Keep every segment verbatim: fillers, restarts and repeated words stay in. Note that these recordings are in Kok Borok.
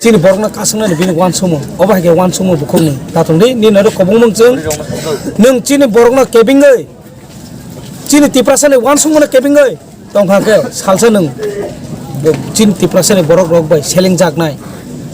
Chini borokno kasuknani bini uansukmung, obo hai khe uansukmung bukhukni. Tatung di, nini oro kobongmung chwng, nwng chini borokno kebengwi, chini Tiprasani uansukmungno kebengwi tongkha khe salsa nwng bo-, chini Tiprasani borok rok bai selengjaknai.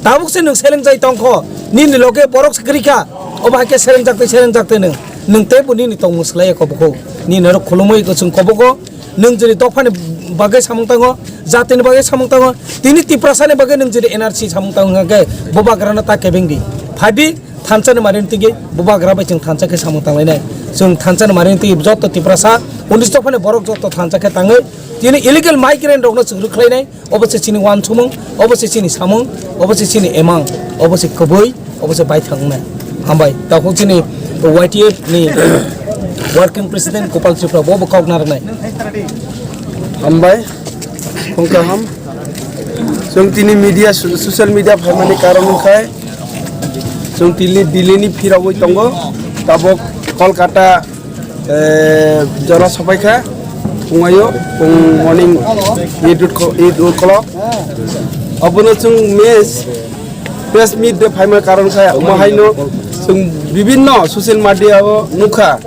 Tabuk se nwng selengjai tongkho, nini loge borok se kwrwi kha, obo hai khe selengjak tei selengjak tei nwng, nwng teibo nini tongmung swlaiya kho bukhuk. Nini oro khulumwi chwng kobogo, nwng jodi dophani bagwi samung tango, jatini bagwi samung tango, tini Tiprasani bagwi nwng jodi N R C samung tango hwnkhe, bubagrano ta kebengdi. Phaidi, thansa ni marini tigi bubagra bai chwng thansa khe samung tanglainai. Chwng thansa ni marini tigi joto Tiprasa, unis dophani borok joto thansa khe tangwi, tini illegal migrant rokno chwng rwkhlainai. Obo se chini uansukmung, obo se chini samung, obo se chini emang, obo se kwbwi, obo se baithang wngnai. Hambai, takhuk chini Y T F ni working president Gopal Tripura bo bo kok narwknai. Hambai, khung kaham. Chwng tini media, so-, social media phaimani karon wngkhai chwng tini Delhi ni phirogwi tongo, tabok Kolkata eh, jora sopaikha, phungayo, phung morning eight o'clock. Abono chwng mes, press meet de phaima karon kha, omo haino chwng bibinno social media o nukha.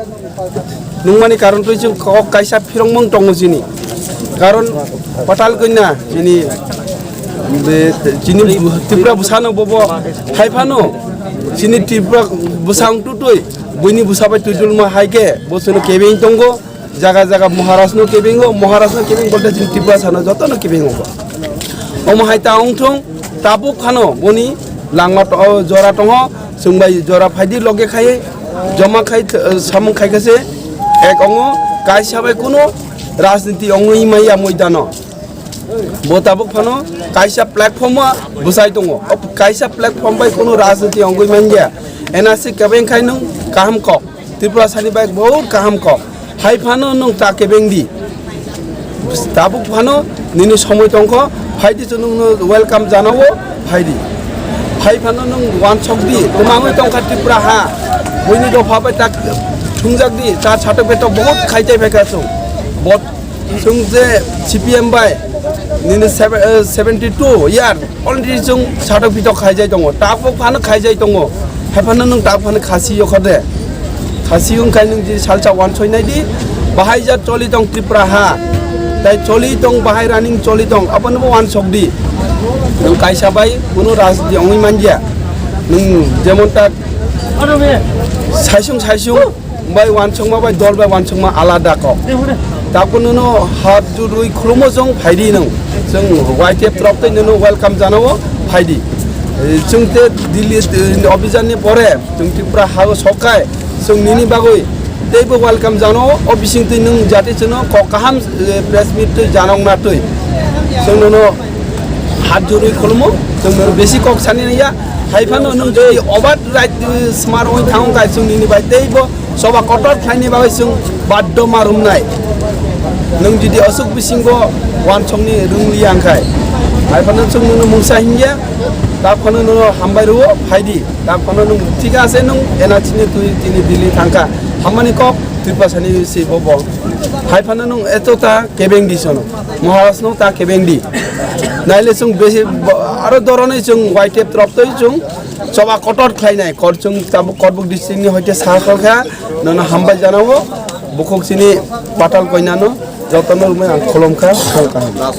Nungmani karon twi chwng kok kaisa phirongmung tongo chini. Karon patal kanya chini, be, chini Tripura bwsano bobo hai phano chini Tripura bwsang tutwi buini bwsa bai twijulma hai khe bo chwngno kebeng tongo, jaga jaga Maharaj no kebengo, Maharaj no kebeng bolte chini Tripura sano joto no kebengo. Omo hai ta wngthung, tabuk phano boni langma to-, jora tongo, chwng bai jora phaidi loge khai, joma khai, eh, samung khai khe se ek ongo, kaisa bai kuno rajniti ongwi maya moidano. Bo tabuk phano kaisa platform o bwsai tongo. O kaisa platform bai kunu rajniti ongwi manya. N R C kebeng khai nwng kaham kok. Tripura sani bai bo kaham kok. Hai phano nwng ta kebeng di. Tabuk phano nini somoi tongkho. Phai di chwng nwngno welcome janao. Phai di. Hai phano nwng wansok di. Twmangwi tongkha Tripura ha. Buini dopha bai ta thungjak di. Ta satok betok bahut khai tai phaikha chwng. Bot Chwng je C P M bai nini seve-, eh, seventy two year already chwng satok pitok khaijai tongo, tabuk phano khaijai tongo, hai phano nwng tabuk phano khasi yokho de. Khasi wng khai nwng je salsa wansoi nai di, bahai ja choli tong Tripura ha, tai choli tong, bahai running choli tong, abono bo wansok di. Nwng kaisa bai kunu rajniti wngwi manja, nwng jemon ta saisung saisung. Bai wansukma bai dol bai wansukma alada kok. Takhuk nono hat jurwi khulumo chwng phaidi nwng. Chwng Y T F torop tei nono welcome janao phaidi. Eh, chwng te Delhi, eh, office ni pore chwng Tripura hao sokai chwng nini bagwi teibo welcome janao o bising twi nwng jati chwngno kok kaham, eh, press meet twi janok na twi. Chwng nono hat jurwi khulumo chwng nono besi kok sani ya. Hai phano nwng jodi obat right, eh, smart oi thang kai chwng nini bai teibo Soba kotor khlaini bagwi chwng baddo ma rwmnai. Nwng jodi aswk bisingo wansokni rwngli ang khai, hai phano chwng nwngno mungsa hinya, ta phano nwngno hambai rwo, phaidi. Ta phano nwng thik ase, nwng N R C ni twi tini Delhi thangkha. Hammani kok Tripura sani se bo bo. Hai phano nwng eto ta kebeng di sono. Maharaj no ta kebeng di. Naile chwng besi bo-, aro doronwi chwng Y T F torop twi chwng Choba kotor khlainai, kor chwng tabuk Korbuk district ni hoite sa kholkha, nono hambai janao, bukhuk chini Patal Koinano, jotono rwmai ang khulumkha, kha kaham.